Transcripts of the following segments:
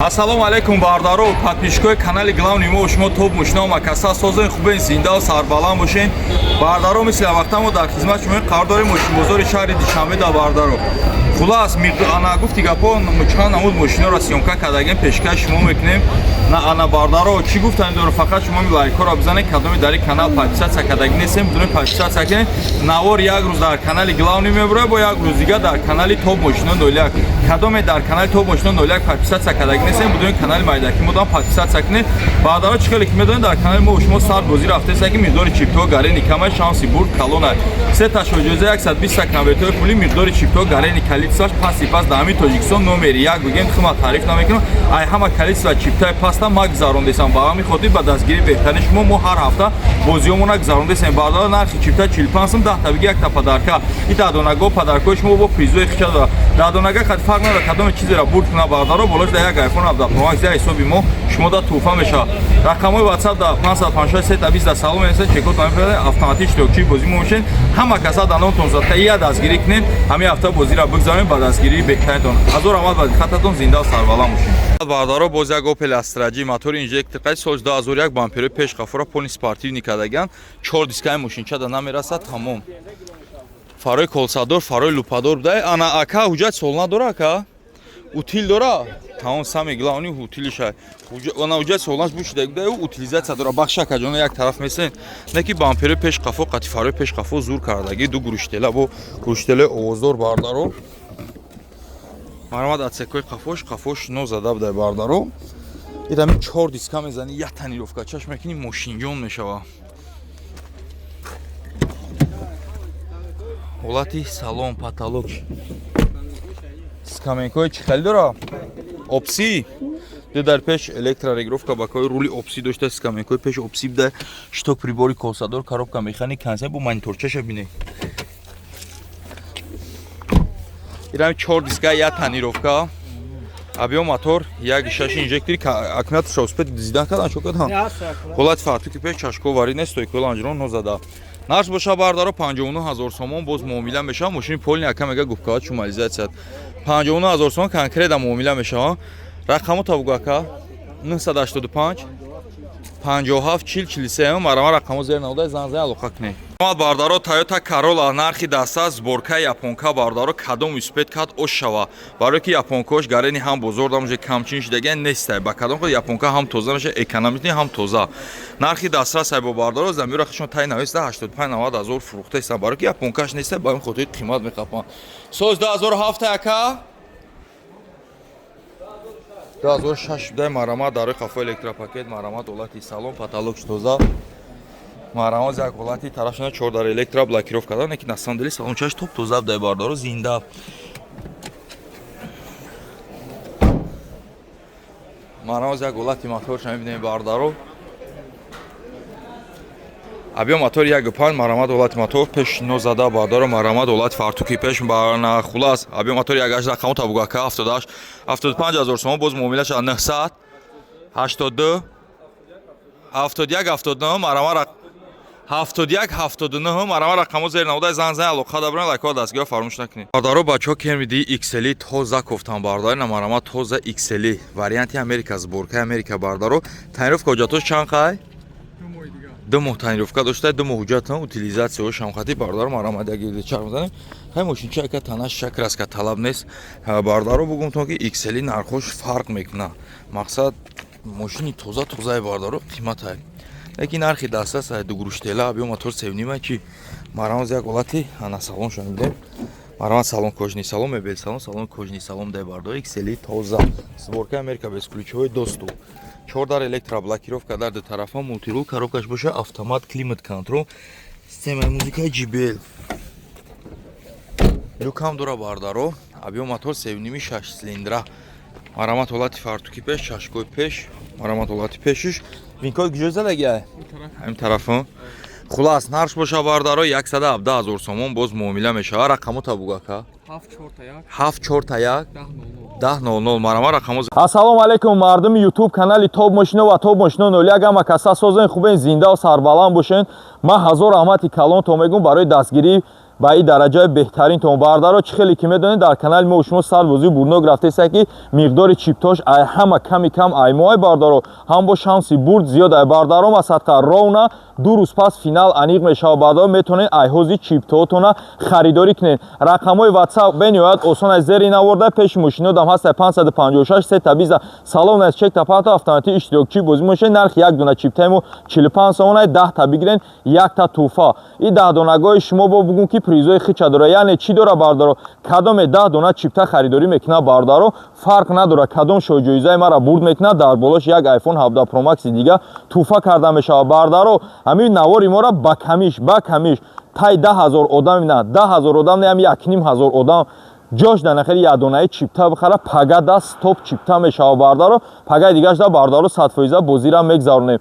Ассалому алайкум, бародаро, подписчикои канали главный мо. Шумо топ мошино макаса созен, хубен, зиндаву сарбаланд бошен. Бародаро, мисли вақта мо дар хизмат шумо қарор дорем, мошинбозори шаҳри Душанбе да, бародаро. Хулас, ана гуфти гапо, чанд намуд мошиноро съёмка кардагем, пешкаш шумо мекунем. На ана, бародаро, чӣ гуфтани дорам? Фақат шумо лайкҳоро бизанед. Кадоми дар ин канал подписаться кардаги нестем, бидуни подписаться кунед. Навор як рӯз дар канали главный мебурад, бо як рӯз дига дар канали Топ мошино 01. Кадоме дар канали Топ мошино 01 подписаться кардаги нестем, бидуни канали майдаки модам подписаться кунед. Бародаро, чӣ хеле ки медонед, дар канали мо шумо сар бозӣ рафтеста, ки миқдори чиптҳо гарени камай, шанси бурд калона. Се ташоҷоиза, 120 конвертҳои пулӣ, миқдори чиптҳо гарени количестваш пасти паст дар ҳамин Тоҷикистон номери як бигем, хима таъриф намекунам. Ай ҳама количества чиптаи паста ма гузарондесам. Ба ҳамин хотир ба дастгирии беҳтарини шумо мо ҳар ҳафта бозиҳомона гузарондесем. Бародаро, нархи чипта 45 сум, 10 табиги якта подарка. И дадонагоҳ подаркои шумо бо призои хича дорад. Дадонага хати фарқ надорад, кадоме чизеро бурд куна, бародаро, болош да як айфон 17 Pro Max ҳисоби мо шумо да туҳфа мешавад. Рақамҳои WhatsApp да 556 3 20 да салом менависед, чекотон мефирад, автоматик иштирокчии бозӣ мо мешед. Ҳама каса да номтон зада я дастгирӣ кунед. Ҳамин ҳафта бозиро бигзаронем ба дастгирии беҳтаринтон. Ҳазор раҳмат ба диққататон, зиндаву сарбаланд бошед. Бародаро, боз як Opel Astra J, мотори инжектор қайд, соли 2001, бамперои пеш қафора полный спортивный кардаган, чор дискаи мошинча да намерасад, тамом. Фарои колсадор, фарои лупадор буда. Ана, ака, ҳуҷҷат сол надора, ака, утил дора, тамом. Самый главный утилиша. Ана, ҳуҷҷат солнаш бушида буда, утилизация дора. Бахша, акаҷона, як тараф месен, не ки бамперои пеш қафо қати фарои пеш қафо зур кардагӣ, ду гурӯштела бо гурӯштелаи овоздор. Бардаро, марҳамат, отсекои қафош, қафош но зада буда, бардаро. Идами чор диска мезани, як тонировка чашм мекунӣ, мошинҷон мешава. Ҳолати салон, потолок, скамейкаҳои чӣ хеле дора, опси ду дар пеш, электрорегулировка бакои рули опси дошта, скамейкаҳои пеш опси буда, щиток прибори колсадор, коробка механик, консер бо мониторчаша бинед. Ирам чор диска, як тонировка, объём мотор 1,6 инжектори, аккумуляторша успеть зидан кардан, чо кардан. Ҳолати фартуки пеш, чашко вари нест, стойкои лонжерон нозада. Нарх боша, бардаро, 59 ҳазор сомон, боз муомила мешавад. Мошини полный, ака мега, губкава чумализатсия. 59 ҳазор сомон конкретно муомила мешавад. Рақамо табугу, ака: 985 57 40 43. Марама рақамо зер навода, зан зан алоқа кунед. Бардаро, Toyota Corolla, нархи даста, сборка японка. Бардаро, кадом успеть кад ош шава, барое ки японкаош гарени ҳам бозор даможе камчин шидаген нестай. Ба кадом худ японка ҳам тоза меша, экономичный, ҳам тоза. Нархи дастрас ай бо, бардаро, замира хишон тай нависта 85 90 ҳазор фурӯхта, барое ки японкаш нестай, ба ин хотири қимат меқапанд. Соз 2007, ака, 2006 дай. Марамат, дарои қафо электропакет. Марамат, ҳолати салон, потолок тоза. Марамат, як ҳолати тарафшона чор дар электро блокировка кардан, лекин на самом деле салончаш топ тоза дай, бардоро, зинда. Марамат, як ҳолати моторша мебинем, бардаро. Объём мотор 1,5. Марамат, ҳолати мотор пеш нозада, бардаро. Марамат, ҳолати фартуки пеш. Барна, хулас, объём мотор 1,8. Рақамо табугака: 78 75 ҳазор сомон, боз муомила шава. 900 82 71 79. Марамат, 71 79. Марама рақамо зер навода, зан зан алоқа дабран, лайкҳо дастгиҳо фаромӯш накунед. Бардаро, бачаҳо, Camry XL тоза кофтан, бардаро. Ина, марама, тоза XL, варианти Америка, сборкаи Америка. Бардаро, тонировка ҳуҷҷатош чанд қай? 2 моҳ тонировка дошта, 2 моҳ ҳуҷҷатон, утилизатсияҳо шамхати. Бардаро, марама, як чарх мезанем. Ҳай, мошинча, ака, танаш шакраска талаб нест. Бардаро, бугумтон, ки XL нархош фарқ мекунад. Мақсад, мошини тоза тозаи, бардаро, қиматай, лекин нархи дастрас ай. Дугруштела, объём мотор севнима чи. Марамаз, як ҳолати ана салоншо мебинем. Марамаз, салон кожаный салон, мебел салон, салон кожаный салон дай, бардор. XL тоза, сборка Америка, бесключевой доступ, чор дар электроблокировка дар ду тарафа, мультирул, коробкаш боша автомат, климат контрол, системаи музикаи JBL, люкам дора. Бардаро, объём мотор севними, шаш цилиндра. Марамат, ҳолати фартуки пеш, чашкои пеш. Марамат, ҳолати пешиш. Винкои куҷо задаги? Ҳамин тарафа. Хулас, нарх боша, бардаро, 117 ҳазор сомон, боз муомила мешава. Рақамо табугака: 7 4 1 10 00. Марама рақамо. Ассалому алайкум, мардуми Ютуб канали Топ мошино ва Топ мошино 01. Ҳама каса созен, хубен, зиндаву сарбаланд бошен. Ман ҳазор раҳмати калон то мегӯм барои дастгирӣ. Ба ин дараҷаи беҳтаринтон бардаро, чӣ хеле ки медонед, дар канали мо шумо сар бозии бурнок рафтеса, ки миқдори чиптош ай ҳама ками кам ай моай бардаро, ҳам бо шанси бурд зиёд ай бардаро. Масадқа ровна 2 рӯз пас финал аниқ мешавад бардаро, метавонед айҳози чиптоотона харидорӣ кунед. Рақамҳои WhatsApp бениҳоят осон аз зери наворда, пеши мошинодам ҳаст 556 сета биза салон аз чек тапато автоматӣ иштирокчии бозӣ мошед. Нархи як дона чиптаи мо 45 сомон, 10 та бигирен, якта тӯҳфа. И 10 донагои шумо бо бугум ки призои хича дора. Яъне чӣ дора бардаро? Кадоме 10 дона чипта харидорӣ мекунад бардаро, фарқ надора кадом шоҳҷоизаи мара бурд мекунад, дар болош як iPhone 17 Pro Max дига тӯҳфа карда мешавад бардаро. Ҳамин навори мора ба камиш тай 10 000 одам, на 10 000 одам, не, ҳами 1 500 одам ҷош дар нахари ядонаи чипта бихара, пага да стоп чипта мешавад бардаро. Пагаи дигаш да бардаро 100% бозира мегзаронем.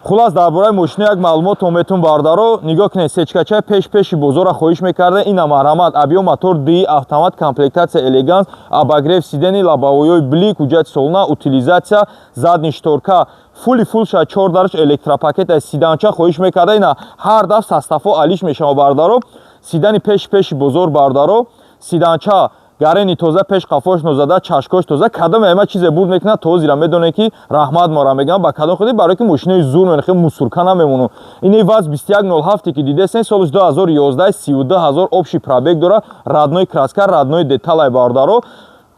Хулас, дар бораи мошино як маълумот ометун бардаро. Нигоҳ кунед, сечкачаи пеш пеши бозорро хоҳиш мекарда. Ина марҳамат, объём мотор ди автомат, комплектация элеганс, обогрев сидений, лобовойҳои блик, ҳуҷҷати солона, утилизация, задний шторка фули фул ша, чор дарш электропакет, седанча хоҳиш мекарда. Ина ҳар даф составҳо алиш мешава бардаро. Седани пеш пеши бозор бардаро, седанча гарени тоза, пеш қафош нозада, чашкош тоза. Кадом ама чизе бурд мекунад, тозира медонед ки раҳмат мора мегӯям. Ба кадом худи? Барои ки мошинои зур мена, хеле мусурка намемону. Ини ВАЗ 2107, ки дидесен, солиш 2011, 32 000 общий пробег дора, родной краска, родной деталай бардаро,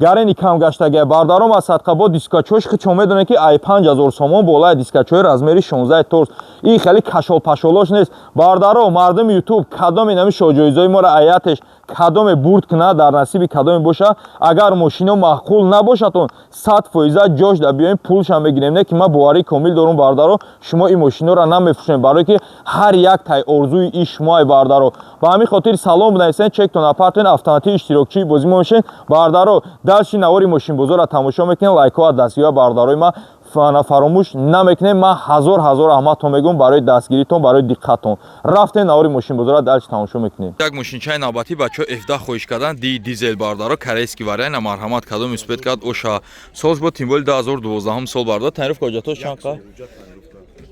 гарени кам гаштагия бардаром. Аз садқа бо дискачош хичо медонед ки ай 5000 сомон болаи дискачои размери 16 торс. Ин хеле кашолпашолош нест бардаро. Мардуми Ютуб, кадоме нами шоҳҷоизои моро аятеш кадоме бурд кунад, дар насиби кадоме боша, агар мошино маъқул набошадон, 100% ҷош да биёем, пулшам мегирем. Не ки ман боварии комил дорум бардаро, шумо ин мошиноро намефурӯшем, барое ки ҳар як тай орзуи иш шумоай бардаро. Ба ҳамин хотир салом бинависен, чектон апартен, автоматӣ иштирокчии бозӣ мо мешен бардаро. Дальше навори мошинбозорро тамошо мекунем, лайкҳо дастгирӣ бардарои ма фаромӯш намекунем. Ман ҳазор ҳазор раҳматтон мегӯм барои дастгиритон, барои диққаттон. Рафтем, навори мошинбозорро дальше тамошо мекунем. Як мошинчаи навбатӣ бачаҳо F10 хоҳиш кардан, ди дизел бардаро, корейский вариант. Марҳамат, кадом успеть кард оша. Солш бо тимболи 2012 сол бардаро. Тонировка ҳуҷҷатош чанд қа?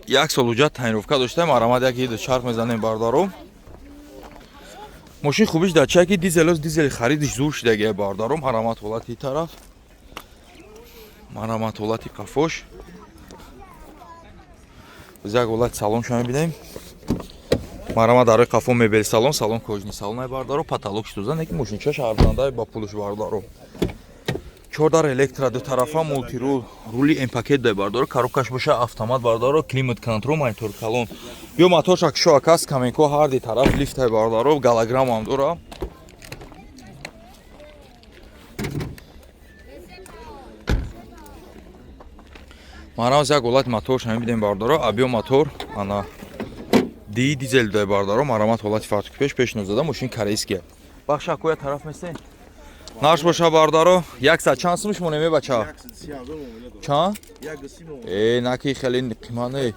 Як сол ҳуҷҷат тонировка дошта. Марҳамат, як иду чарх мезанем бардаро. Мошин хубиш дар чия ки дизелоз, дизели харидиш зур шидагия бардаро. Марҳамат, ҳолати тараф, марҳамат, ҳолати қафош. Биз як ҳолати салоншо мебинем. Марҳамат, дарои қафо мебел салон, салон кожаный салон бардаро, потолок тоза, неки мошинчаш арзанда ба пулш бардаро. Чордар электро, ду тарафа мультирул, рули М-пакет дай бардаро, коробкаш боша автомат бардаро, климат контрол, монитор калон. Ё моторша кишо акас, каменко ҳар ди тараф лифтай бардаро, голограммам дора. Марҳамат, як ҳолати моторша мебинем бардаро. Объём мотор ана ди дизел дай бардаро. Марҳамат, ҳолати фартуки пеш пеш нозада, мошин корейския. Бахша кӯя тараф местен. Нарш боша бардаро, 100 чанд сум шумо неме бача? Чанд? Э, наки хеле қимат не.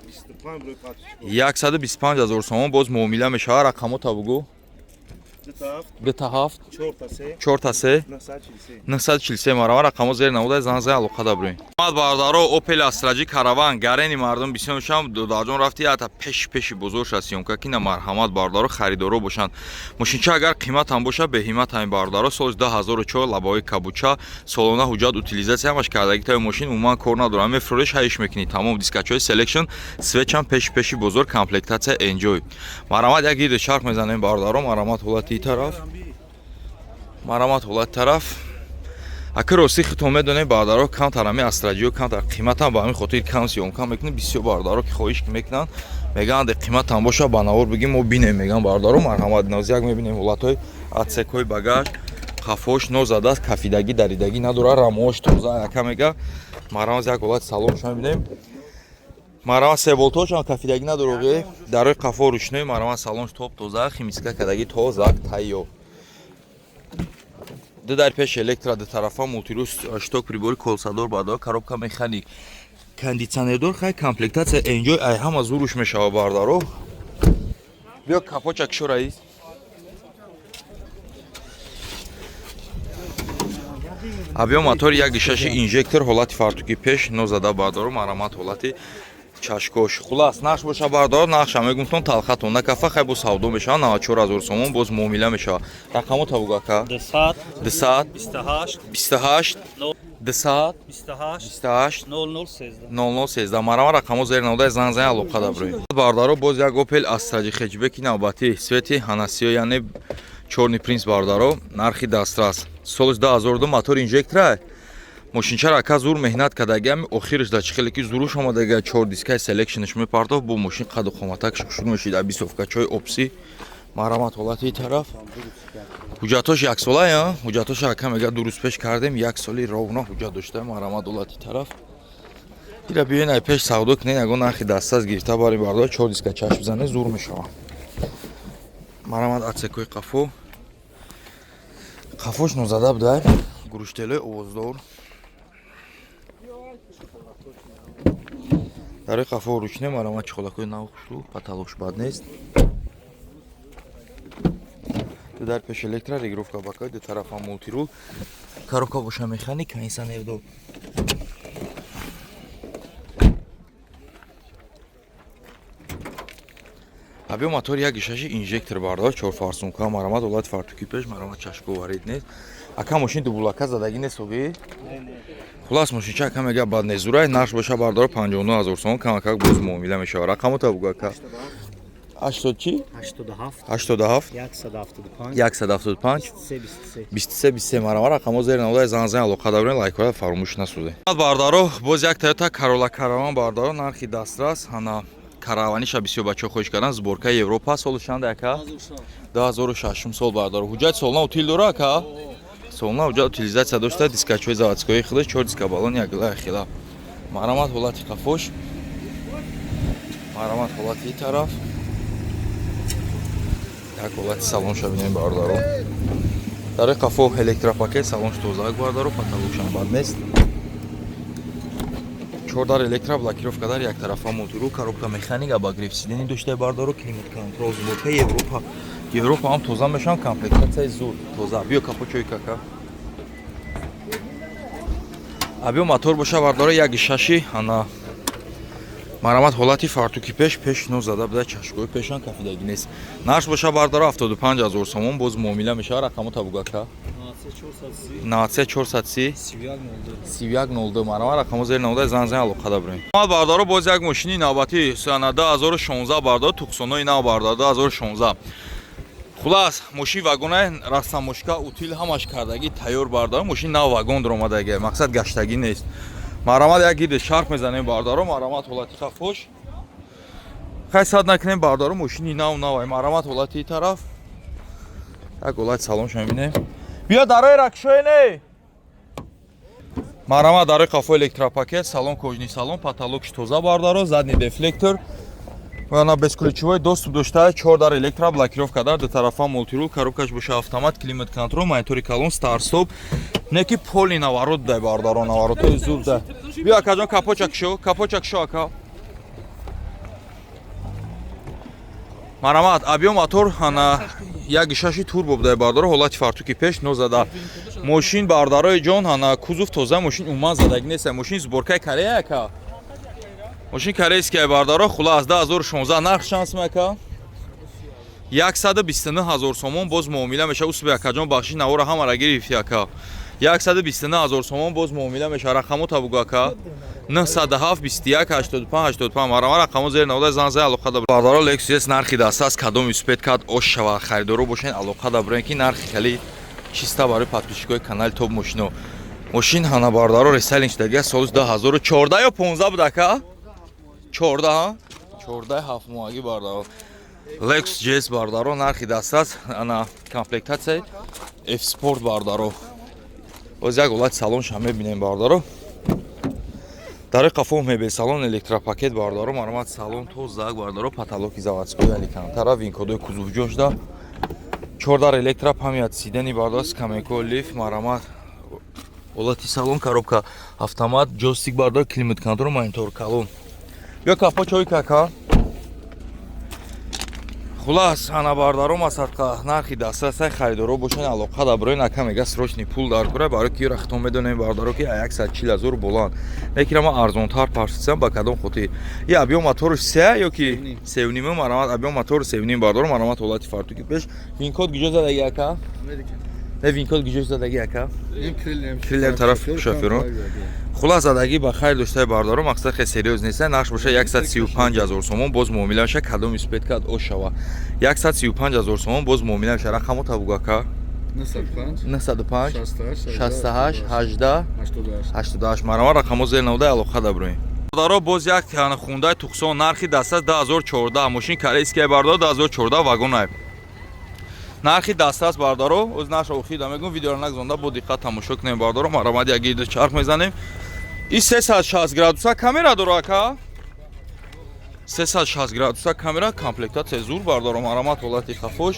125 ҳазор сомон, боз муомила мешава. Рақамота бугӯ. 27 4 3 943. Марама рақамо зер намуда, зан зан алоқа дабрем. Мад бардаро, Opel Astra J Caravan, гарени мардум бисёр мешам. Додарҷон рафти ята пеш пеши бозор ша съёмка кина. Марҳамат бардаро, харидоро бошанд. Мошинча агар қимат ҳам боша, беҳимат ҳамин бардаро. Соли 2004, лабаҳои кабуча, солона ҳуҷҷат утилизация ҳамаш кардаги таи мошин умуман кор надорам. Мефурӯш, ҳайш мекунӣ, тамом. Дискачои selection, свечам пеш пеши бозор, комплектация enjoy. Марҳамат, як дида чарх мезанем бардаро. Марҳамат, ҳолати тараф, марҳамат, ҳолати тараф. Ака рости худтон медонем бардаро, камтар ҳами астраҷиё камтар қиматам, ба ҳамин хотир кам съёмка мекунем. Бисёр бардаро ки хоҳиш ки мекунанд, мегӯянд қиматам боша, ба навор бигим, мо бинем, мегӯям бардаро. Марҳамат, нозияк мебинем ҳолатҳои отсекҳои багаж, қафош нозадааст, кафидагӣ даридагӣ надора, рамош тоза яка мега. Марҳамат, як ҳолати салоншо мебинем. Марҳамат, себолтошам кафидагӣ надороғе, дарои қафо рӯшнои. Марҳамат, салонш топ тоза, химчистка кардагӣ, тозак тайёр. Ду дар пеш электро, ду тарафа мультирус, шток прибори колсадор бардор, коробка механик, кондитсионердор. Хай, комплектация enjoy ай ҳама зуруш мешава бардаро. Биё, капоча кишо, раис. Объём мотори як шаши инжектор, ҳолати фартуки пеш нозада бардоро. Марҳамат, ҳолати Чашкош. Хулас, нарх боша, бардор, нархша мегумтон, талхатон накафа, хай, боз савдо мешава. 94 000 сомон, боз муомила мешава. Рақамо табуга, ака. 200 200 28 28 200 28 28 00 13. 0013. Марама, рақамо зер навода, зан зан алоқа даброи. Бардаро, боз як Опел Астра хэтчбеки навбатӣ, цвети ҳанасиё, яъне чёрный принц, бардаро, нархи дастрас, соли 2002, мотор инжектора. Мошинчара, ака, зур меҳнат кардагиам, охираш да чӣ хеле ки зуруш омадага, чор дискаи селекшнш мепартофт, бо мошин қаду қоматак шур мешид, обвесовкачои опси. Марҳамат, ҳолати тараф, ҳуҷҷатош яксола, ҳуҷҷатош, ака мега, 2 рӯз пеш кардем, як соли ровно ҳуҷҷат дошта. Марҳамат, ҳолати тараф. Ира биёен, ай пеш савдо кунен, ягон нархи дастрас гирифта бари, бардор, чор диска чашм бизане, зур мешава. Марҳамат, отсекои қафо, қафош нозада будай, глушителои овоздор дарои қафо ручне. Марҳамат, чехолакои нав, хушрӯ, потолокш бад нест. Дар пеш электро регулировка бакай, ду тарафа мультирул, коробка боша механик, кондиционер. Абё мотор як шаши инжектор, бардор, чор фарсунка. Марҳамат, ҳолати фартуки пеш. Марҳамат, чашко варид нест, ака. Мошин дубулака задагӣ нест оби. Хулас, мошинча, ака мега, бад незурай. Нарх боша, бардор, 59 ҳазор сомон, камакак боз муомила мешава. Рақамота бугу, ака. 80 чи? 87. 87. 175. 175. 3 23. 23 23. Марама, рақамо зери наводаи, зан зан алоқа дабрен, лайкҳоя фаромӯш насӯзед. Бардаро, боз як Тойота Карола Караван, бардаро, нархи дастрас. Ҳана караваниша бисёр бачаҳо хоҳиш кардан. Сборкаи Европа, соли чанд, ака? 2006 сол, бардаро. Ҳуҷҷати солна утил дора, ака, солна ҳуҷҷат утилизация дошта, дискачҳои заводскои худаш, чор диска балон якла хила. Марҳамат, ҳолати қафош. Марҳамат, ҳолати тараф. Як ҳолати салонша бинем, бардаро. Дар қафо электропакет, салонш тозак, бардаро, потолокшам бад нест. Чордар электро, блокировка дар яктарафа, мультирул, коробка механик, обогрев сидений дошта, бардаро, климат контрол, сборка Европа. Европа ҳам тоза мешавам, комплектатсияи зур, тоза. Биё, капочои кака. Абиё мотор боша, бардора, як шаши. Ана, марҳамат, ҳолати фартуки пеш, пеш но зада буда, чашкои пешан кафидагӣ нест. Нарх боша, бардора, 75 ҳазор сомон, боз муомила мешава. Рақамо табугака. 93 430 31 02. Марҳамат, рақамо зери навода, зан зан алоқа дабрем. Бардаро, боз як мошини навбатӣ, сана 2016, бардоро, Туксонои нав, бардоро, 2016. Хулас, мошин вагона, растамошка, утил ҳамаш кардагӣ тайёр, бардоро, мошин нав вагон даромадаги, мақсад гаштагӣ нест. Марҳамат, як гирди шарх мезанем, бардаро. Марҳамат, ҳолати қафош. Хай, сад накунем, бардаро, мошини нав навай. Марҳамат, ҳолати тараф. Як ҳолати салонша мебинем. Биё, дарои ракшои не. Марҳамат, дарои қафо электропакет, салон кожаный салон, потолокш тоза, бардаро, задний дефлектор. Ана, бесключевой доступ дошта, чор дар электро, блокировка дар ду тарафа, мультирул, коробкаш боша автомат, климат контрол, монитори калон, старт стоп. Неки поли наворот дай, бардаро, наворотои зур дай. Биё, акаҷон, капочак шо, капочак шо, ака. Марҳамат, абё мотор, ана, як шаши турбо будай, бардаро, ҳолати фартуки пеш нозада. Мошин, бардарои ҷон, ана, кузов тоза, мошин умуман задагӣ нест. Мошин сборкаи Корея, ака. Мошин корейская, бардаро, хулас, 2016, нарх чанд сум, ака? 129 ҳазор сомон, боз муомила мешава. Усуби, акаҷон, бахши, навора ҳамара гирифти, ака. 129 ҳазор сомон, боз муомила мешава. Рақамо табугу, ака. 907 21 85 85. Марама, рақамо зери навода, зан зай алоқа да. Бардаро, Lexus S, нархи дастрас, кадом успеть кад ош шава, харидоро бошен, алоқа да бирен, ки нархи хеле чиста барои подписчикои канали Топ Мошино. Мошин, ҳана, бардаро, рестайлинг шудагия, соли 2014 ё 15 буд, ака? 14, ҳа? 14 ҳафт моҳагӣ, бардаро. Lexus GS, бардаро, нархи дастрас, ана, комплектатсияи F Sport, бардаро. Боз як ҳолати салонша мебинем, бардаро. Дарои қафо мебел салон, электропакет, бардаро, марҳамат, салон тозак, бардаро, потолоки заводской, алькантара, винкодои кузов ҷошда. Чордар электро, память сидений, бардаро, скамейко, лифт, марҳамат. Ҳолати салон, коробка автомат, ҷойстик, бардаро, климат контрол, монитор калон. Биё, капо чой кака. Хулас, ана бардаром, асадқа нархи дастрасай, харидоро бошен, алоқа да броин. Ака мега, срочный пул дар кора, барои ки рахтон медонем, бардаро, ки 140 000 боланд, лекин ама арзонтар парсисам. Ба кадом хотир? И объём моторш се ё ки севнима? Марамат, объём мотор севним, бардаро, марамат, ҳолати фартуки пеш. VIN-код гиҷо задаги, ака? Не, VIN-код гиҷо задаги, ака? Крылья тараф шофёрон. Хулас, задагӣ ба хайр доштаи, бардаро, мақсад хеле серьёз неста. Нарх боша 135 000 сомон, боз муомила меша. Кадом успеть кад, о шава. 135 000 сомон, боз муомила меша. Рақамо табугака: 905 68 18 88. Марама, рақамо зер навда, алоқа даброем. Бардаро, боз як Хундай Туқсон, нархи дастрас 2014, мошин корейская, бардаро, 2014, вагонай. Нархи дастрас, бардаро, оз наша охида мегум, видеоро нагзонда, бо диққат тамошо кунем, бардаро. Марамади, як гирду чарх мезанем. И 360 градуса камера дора, ака, 360 градуса камера, комплектация зур, бардаро, марамат, ҳолати хафош.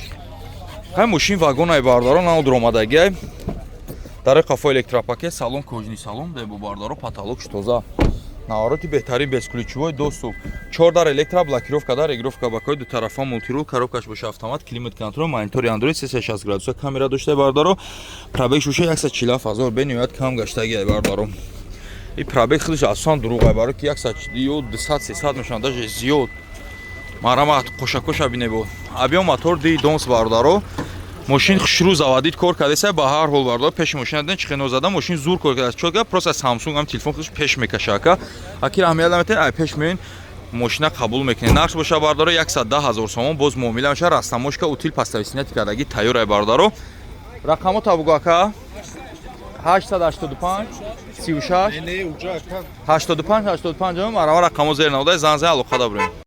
Хай, мошин вагонай, бардаро, на дуромадагиай. Дари қафо электропакет, салон кожаный салон дебо, бардаро, потолок тоза, навороти беҳтарин, бесключевой доступ, чор дар электро, блокировка дар, регулировка бакои дутарафа, мультирул, коробкаш боша автомат, климат контроль, монитори Android, 360 градуса камера дошта, бардаро. Пробег шуша 147 000, бениҳоят кам гаштагиай, бардаро. И пробег худаш асосан дурӯғай, баро ки 100 ё 200, 300 мешаванд, даже зиёд. Марамат, қошакоша бинебо. Объём мотор ди донс, бардаро. Мошин хушрӯ заводить кор кардеса. Ба ҳар ҳол, бардор, пеши мошина диден, чихе нозада мошин зур кор кардааст. Чо просто Samsung ҳам телефон худаш пеш мекаша, ака. Аки раҳмият наметен, ай пеш меоин, мошина қабул мекунед. Нарх боша, бардаро, 110 000 сомон, боз муомила меша. Растаможка, утил, постависинати кардаги тайёр ай, бардаро. Рақамо табугу, ака: 885 36 85 85. Марама, рақамо зер наводай, зан зан, алоқа даброем.